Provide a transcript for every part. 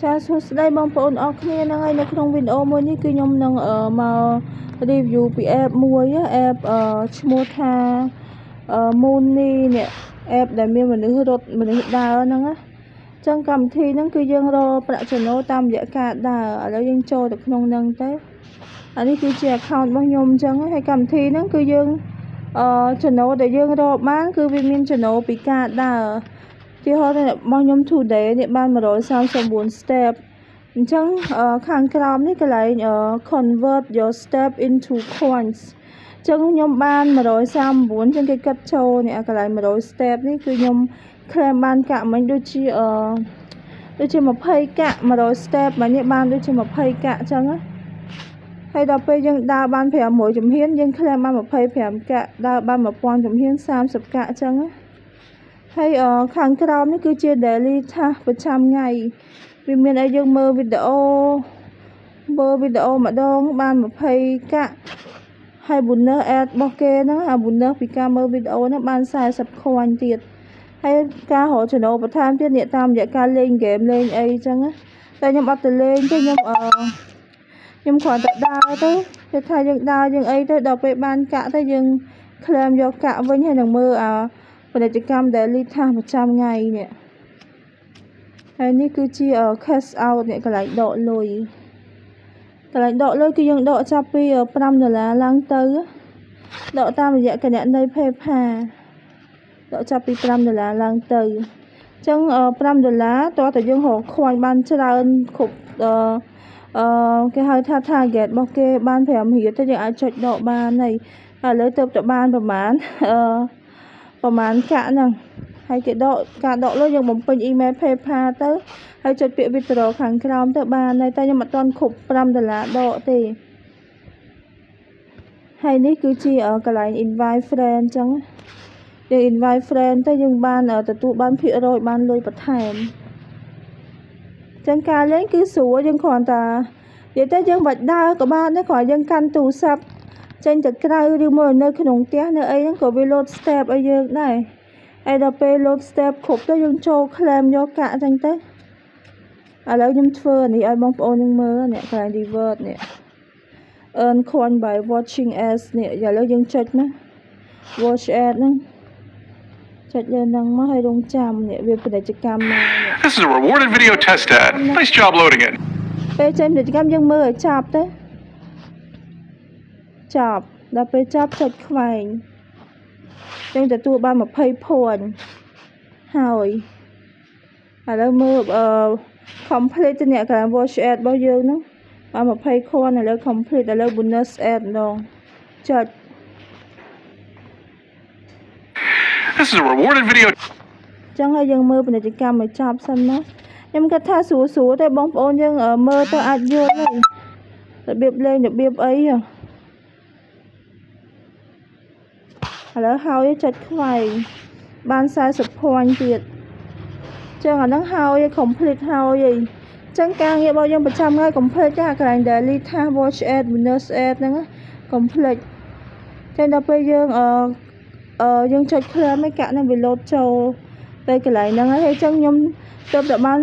ចាសួស្តីបងប្អូនអរគ្នាហ្នឹងហើយនៅក្នុងវីដេអូមួយនេះគឺខ្ញុំនឹងមក review ពី app មួយ app ឈ្មោះថា Mooney នេះ app ដែលមានមនុស្សរត់មនុស្សដើរហ្នឹងណាចឹងកម្មវិធីហ្នឹងគឺយើងរកប្រាក់ចំណូលតាមរយៈការដើរឥឡូវយើងចូលទៅក្នុងហ្នឹងទៅអានេះគឺជា account របស់ខ្ញុំអញ្ចឹងហើយកម្មវិធីហ្នឹងគឺយើងចំណូលដែលយើងរកបានគឺវាមានចំណូលពីការដើរទីហោរបស់ខ្ញុំ today នេះបាន139 step អញ្ចឹងខាងក្រោមនេះកន្លែង convert your step into coins អញ្ចឹងខ្ញុំបាន139អញ្ចឹងគេគិតចូលនេះកន្លែង100 step នេះគឺខ្ញុំ claim បានកាក់មិញដូចជាដូចជា20កាក់100 step មិញនេះបានដូចជា20កាក់អញ្ចឹងណាហើយដល់ពេលយើងដើរបាន500ជំហានយើង claim បាន25កាក់ដើរបាន1000ជំហាន30កាក់អញ្ចឹងណាហើយខាងក្រោមនេះគឺជា daily task ប្រចាំថ្ងៃវាមានឲ្យយើងមើលវីដេអូមើលវីដេអូម្ដងបាន20កាក់ហើយ bonus ad របស់គេហ្នឹងអា bonus ពីការមើលវីដេអូហ្នឹងបាន40 coin ទៀតហើយការរកចំណូលបន្ថែមទៀតនេះតាមរយៈការលេងហ្គេមលេងអីចឹងណាតែខ្ញុំអត់ទៅលេងទេខ្ញុំគ្រាន់តែដើរទៅគេថាយើងដើរយើងអីទៅដល់ពេលបានកាក់ទៅយើង claim យកកាក់វិញហើយនឹងមើលអាពាណិជ្ជកម្ម daily task ប្រចាំថ្ងៃនេះហើយនេះគឺជា cash out នេះកន្លែងដកលុយកន្លែងដកលុយគឺយើងដកចាប់ពី5ដុល្លារឡើងទៅដកតាមរយៈគណនី PayPal ដកចាប់ពី5ដុល្លារឡើងទៅអញ្ចឹង5ដុល្លារតោះតែយើងរក coin បានច្រើនគ្រប់អឺគេហៅថា target របស់គេបាន5រៀលទៅយើងអាចចុចដកបានហើយឥឡូវទៅតែបានប្រហែលប្រហែលកាក់ហ្នឹងហើយគេដកការដកលុយយើងបំពេញ email PayPal ទៅហើយចុចពាក្យ withdraw ខាងក្រោមទៅបានហើយតែខ្ញុំអត់ទាន់គ្រប់5ដុល្លារដកទេហើយនេះគឺជាកន្លែង invite friend អញ្ចឹងយើង invite friend ទៅយើងបានទទួលបានភាគរយបានលុយបន្ថែមចឹងការលេងគឺស្រួលយើងគ្រាន់តែនិយាយទៅយើងបាច់ដើរក៏បានដែរគ្រាន់យើងកាន់ទូរស័ព្ទចេញទៅក្រៅឬមកនៅក្នុងផ្ទះនៅអីហ្នឹងក៏វា load step ឲ្យយើងដែរហើយដល់ពេល load step គ្រប់ទៅយើងចូល claim យកកាក់ចឹងទៅឥឡូវខ្ញុំធ្វើអានេះឲ្យបងប្អូននឹងមើលនេះកន្លែង reward នេះ earn coin by watching ads នេះឥឡូវយើងចុចណា watch ad ហ្នឹងចុចលើហ្នឹងមកឲ្យរងចាំនេះវាពាណិជ្ជកម្មមកនេះ This is a rewarded video test ad. Nice job loading it. ពេលចេញពាណិជ្ជកម្មយើងមើលឲ្យចប់ទៅចប់ដល់ពេលចប់ចុចខ្វែងយើងទទួលបាន20 point ហើយឥឡូវមើលអឺ complete ទៅនេះកន្លែង watch ad របស់យើងហ្នឹងបាន20 coin ឥឡូវ complete ឥឡូវ bonus ad ម្ដងចុច This is a rewarded video ចឹងហើយយើងមើលពាណិជ្ជកម្មឲ្យចប់សិនណាខ្ញុំគិតថាស្រួលស្រួលទេបងប្អូនយើងមើលទៅអាចយល់ហើយរបៀបលេងរបៀបអីហ៎ឥឡូវហើយចុចខ្វែងបាន40 point ទៀតចឹងអាហ្នឹងហើយ complete ហើយអីចឹងការងាររបស់យើងប្រចាំថ្ងៃ complete ចាកន្លែង daily task watch ad bonus ad ហ្នឹង complete ចឹងដល់ពេលយើងយើងចុច claim ឯកាក់ហ្នឹងវាលោតចូលទៅកន្លែងហ្នឹងហើយចឹងខ្ញុំទៅតែបាន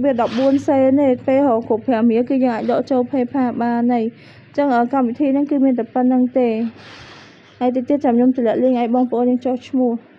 0.14សេនទេពេលរកគ្រប់5រៀលគឺយើងអាចដកចូល PayPal បានហើយចឹងកម្មវិធីហ្នឹងគឺមានតែប៉ុណ្្នឹងទេហើយតិចទៀតចាំខ្ញុំទម្លាក់ link ឲ្យបងប្អូនយើងចុះឈ្មោះ។